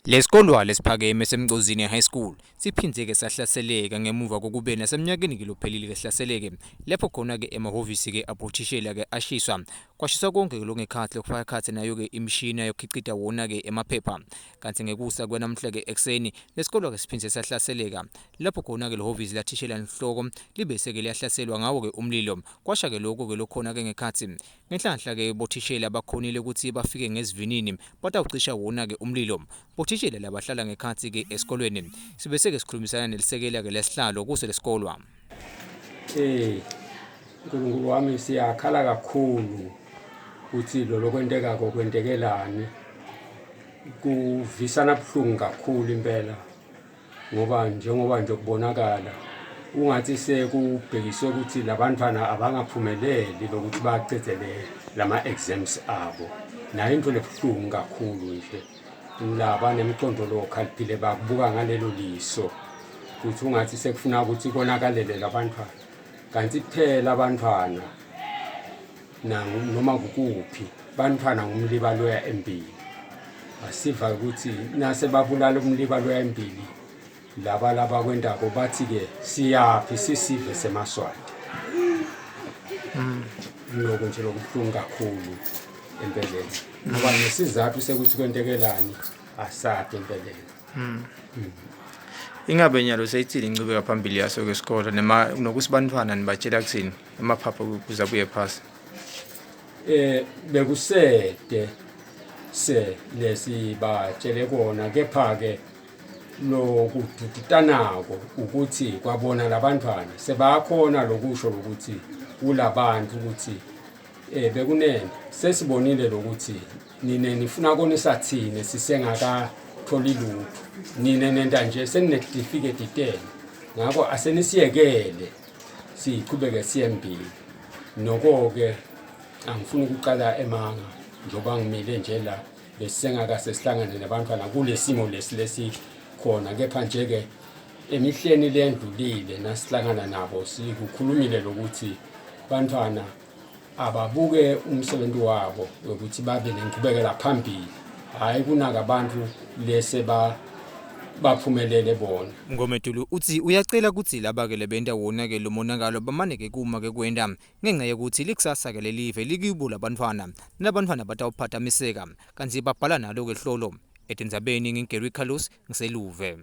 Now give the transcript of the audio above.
Lesikolwa lesiphakeme seMgcozini High School siphindze-ke sahlaseleka ngemuva kokube nasemnyakeni-ke lophelile-ke sihlaseleke lapho khona-ke emahhovisi-ke abothishela-ke ashiswa kwashiswa konke-ke lokungekhatsi lokufaka ekhatsi nayo-ke imishina yokukhicita wona-ke emaphepha. Kantsi ngekusa kwanamhla-ke ekuseni lesikolwa-ke siphindze sahlaseleka lapho khona-ke lihhovisi lathishela nhloko libese-ke liyahlaselwa ngawo-ke umlilo kwasha-ke loko-ke lokhona-ke ngekhatsi. Ngenhlanhla-ke bothishela bakhonile kutsi bafike ngesivinini batawucisha wona-ke umlilo. Bothishela labahlala ngekhatsi-ke esikolweni. Sibese-ke sikhulumisana nelisekela-ke lesihlalo kuso lesikolwa. Eh Nkulunkulu wami siyakhala kakhulu ukuthi lo lokwentekako kwentekelani kuvisana buhlungu kakhulu impela. Ngoba njengoba nje kubonakala ungathi sekubhekiswe ukuthi labantwana abangaphumeleli lokuthi bacedzele lama-exams abo. Nayo into lebuhlungu kakhulu nje laba nemcondo lokhaliphile bakubuka ngalelo liso ukuthi ungathi sekufuna ukuthi konakalele labantwana, kanti kuphela abantwana noma kukuphi bantfwana ngumliba loya embili. Asiva ukuthi nase babulala umliba loya embili laba labakwendako bathi-ke siyaphi sisive semaSwati. Lokho nje lokubuhlungu kakhulu empeleni ngoba nesizathu sekuthi kwentekelani asati empeleni. Ingabe nyalo seyitsini inchubeka phambili yaso ke sikolo nema nokuthi bantfwana nibatshela kuthini emaphapha kuze abuye phasi? Bekusede se lesibatshele kona kepha ke lokududutanako ukuthi kwabona labantwana sebakhona lokusho lokuthi kulabantu ukuthi bekunene sesibonile lokuthi nine nifuna konisa thine sisengakatholi lutho, nine nenta nje seninetifiketi tenu, ngakho asenisiyekele siqhubeke siye embili. Noko-ke angifuni ukuqala emanga njengoba ngimile nje la besisengakase sihlangane nabantwana kule simo lesi lesikhona, kepha nje-ke emihleni lendlulile nasihlangana nabo sikukhulumile lokuthi bantwana ababuke umsebenzi wabo wekuthi babe nenqubekela phambili, hhayi kunaka abantu lese baphumelele bona. Mngometulu utsi uyacela kutsi laba-ke lebenta wona-ke lomonakalo bamane-ke kuma-ke kwenta ngenca yekutsi likusasa-ke lelive likibo labantfwana nalabantfwana batawuphatamiseka kantsi babhala nalo-ke hlolo. Etindzabeni ngingu-Gary Carlos ngiseLuve.